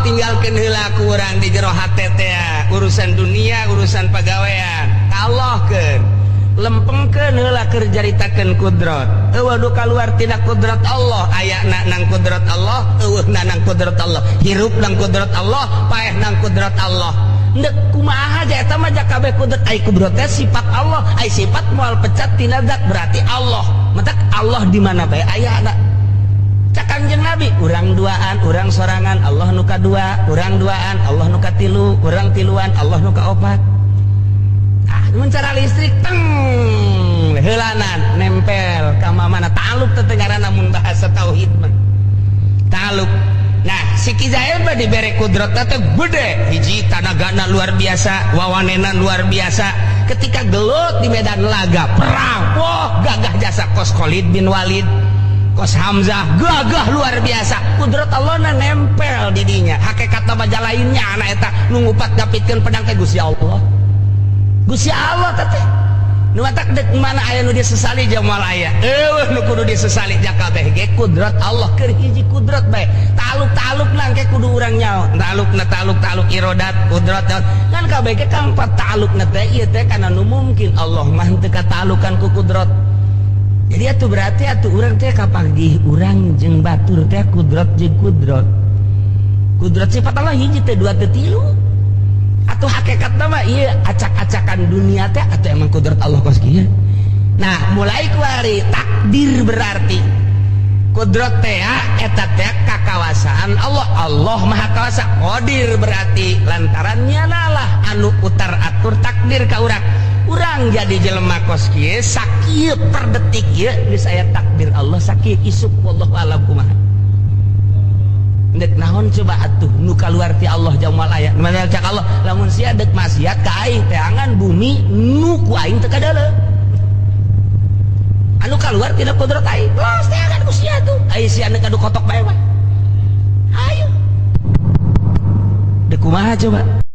Tinggalkeun heula ku urang di jero hate teh urusan dunia, urusan pagawean. Allahkeun, lempengkeun heula keur jaritakeun kudrat. Euweuh nu kaluar tina kudrat Allah. Ayana nang kudrat Allah, euweuh nang kudrat Allah, hirup nang kudrat Allah, paeh nang kudrat Allah. Ndek kumaha aja eta mah kabeh kudrat. Ai kudrat teh sifat Allah, ai sifat moal pecat tina zat, berarti Allah. Matak Allah di mana bae ayana. Cak Kanjeng Nabi, urang duaan, urang sorangan, Allah nu kadua, urang duaan, Allah nu katilu, urang tiluan, Allah nu kaopat. Ah, mun cara listrik teng heulanan nempel ka mana, ta'aluk teh ngaranna mun bahasa tauhid mah. Ta'aluk. Nah, si Ki Zaid mah dibere kudrat teh gede, hiji tanagana luar biasa, wawanenan luar biasa. Ketika gelut di medan laga perang, wah, gagah jasa kos Khalid bin Walid, kos Hamzah, gagah luar biasa. Kudrat Allah na nempel di dinya. Hakikat baja lainnya anak eta nu ngupat gapitkeun pedang teh Gusti Allah. Gusti Allah teh. Nu matak dek mana aya nu disesali jeung moal aya. Euweuh nu kudu disesali, kabeh ge kudrat Allah, keur hiji kudrat bae. Taluk-taluk nangke kudu urang nyaho. Talukna taluk taluk irodat kudrat kan kabeh ge kang talukna teh ieu teh kana nu mungkin. Allah mah teu katalukan ku kudrat. Jadi atuh berarti atuh urang teh kapanggih urang jeung batur teh kudrat jeung kudrat. Kudrat sifat Allah hiji teh dua teh tilu. Atau hakikat mah iya acak-acakan dunia teh atau emang kudrat Allah kos kieu. Nah, mulai kuari takdir berarti kudrat teh eta teh kakawasaan Allah. Allah Maha Kawasa, Qadir, berarti lantarannya lah anu utar atur takdir ka urang. Urang jadi jelema kos kieu sakieu per detik ieu geus aya takdir Allah sakieu, isuk wallahu alam kumaha. Dek naon coba atuh nu kaluar ti Allah jauh aya mana? Cak Allah, lamun sia dek maksiat ka aing, teangan bumi nu ku aing teu kadaleuh anu kaluar tina kudrat aing, los teangan ku sia tuh. Ai sia nu kadu kotok bae mah, ayo dek kumaha coba?